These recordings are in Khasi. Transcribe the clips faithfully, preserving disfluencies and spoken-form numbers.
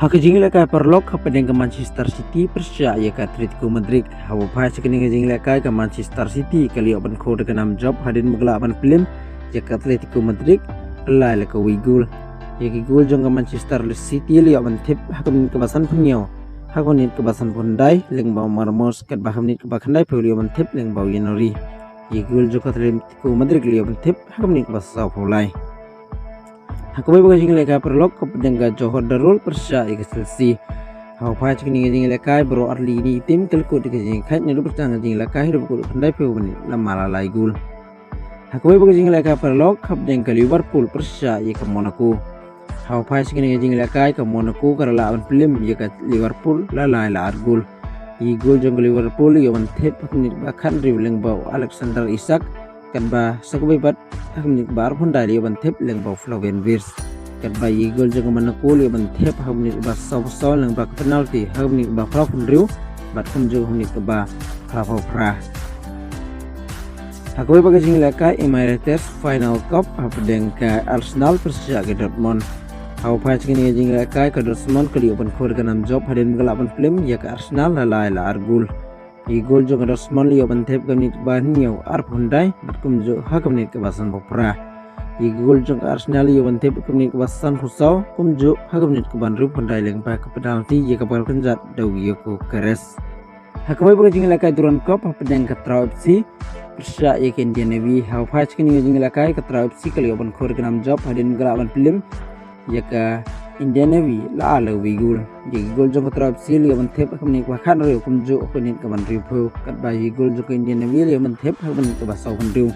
Ka jingïalehkai paralok hapdeng ka Manchester City pyrshah ïa ka Atletico Madrid. Haba phai sha kane ka jingïalehkai ka Manchester City ka la ïoh ban khur da ka nam jop hadien ba ka lah ban pynlem ïa ka Atletico Madrid lai la ka wei gol. Ïa ki gol jong ka Manchester City la ïoh ban thep ha ka minit kaba sanphew hynñiew, ha ka minit kaba sanphew khyndai lyngba u Marmoush, katba ha ka minit kaba khyndaiphew la ïoh ban thep lyngba u Ïa Nouri. Ïa ki gol jong ka Atletico Madrid la ïoh ban thep ha ka minit kaba sawphew lai. Ha kawei pat ka jingïalehkai paralok hapdeng ka Johor Darul pyrshah ïa ka Chelsea. Haba phai sha kane ka jingïalehkai baroh artylli ki tim ka la kut ïa ka jingïakhaid naduh ba sdang ka jingïalehkai haduh ba kut khyndai phew minit la mar la lai gol. Ha kawei pat ka jingïalehkai paralok hapdeng ka Liverpool pyrshah ïa ka Monaco. Haba phai sha kane ka jingïalehkai ka Monaco ka la lah ban pynlem ïa ka Liverpool la lai la ar gol. Ïa ki gol jong ka Liverpool la ïoh ban thep ha ka minit ba khathynriew lyngba u Alexander Isak, katba sa kawei pat ha ka minit ba arphew khyndai la ïoh ban thep lyngba u Flavien Wirtz. Katba ïa ki gol jong ka Monaco la ïoh ban thep ha ka minit ba sawphew saw lyngba ka penalty ha ka minit ba phraphew hynriew bad kumjuh ha ka minit kaba phraphew phra. Ha kawei pat ka jingïalehkai Emirates Final Cup hapdeng ka Arsenal pyrshah ïa ka Dortmund. Haba phai sha kane ka jingïalehkai ka Dortmund ka la ïoh ban khur da ka nam jop hadien ba ka lah ban pynlem ïa ka Arsenal la lai la ar gol. Ïa ki gol jong ka Dortmund la ïoh ban thep ha ka minit kaba hynñiew arphew khyndai bad kumjuh ha ka minit kaba sanphew phra. Ïa ki gol jong ka Arsenal la ïoh ban thep ha ka minit kaba sanphew saw kumjuh ha ka minit kaba hynriewphew khyndai lyngba ka penalty ïa kaba la kynjat da u Gyökeres. Ha kawei pat ka jingïalehkai Durand Cup hapdeng ka Traw F C pyrshah ïa ka Indian Navy. Haba phai sha kane ka jingïalehkai ka Traw F C ka la ïoh ban khur da ka nam jop hadien ba ka lah ban pynlem ïa ka Indian Navy la ar la wei gol. Ïa ki gol jong ka Traw F C la ïoh ban thep ha ka minit kaba khathynriew kumjuh ha ka minit kaba hynriewphew, katba ïa ki gol jong ka Indian Navy la ïoh ban thep ha ka minit kaba sawphew hynriew.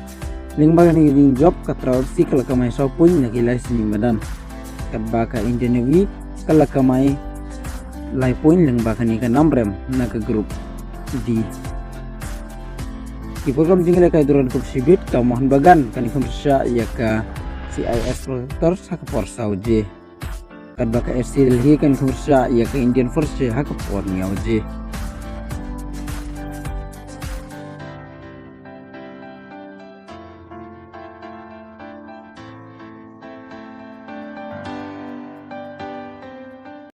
Lyngba kane ka jingjop ka Traw F C ka la kamai saw point na ki lai sngi madan, katba ka Indian Navy ka la kamai lai point lyngba kane ka namrem na ka Group D. Ki program jingïalehkai Durand Cup shibit, ka Mohun Bagan kan ïakhun pyrshah ïa ka C I S Protectors ha ka por saw baje, katba ka F C Delhi kan ïakhun pyrshah ïa ka Indian Force ha ka por hynñiew baje.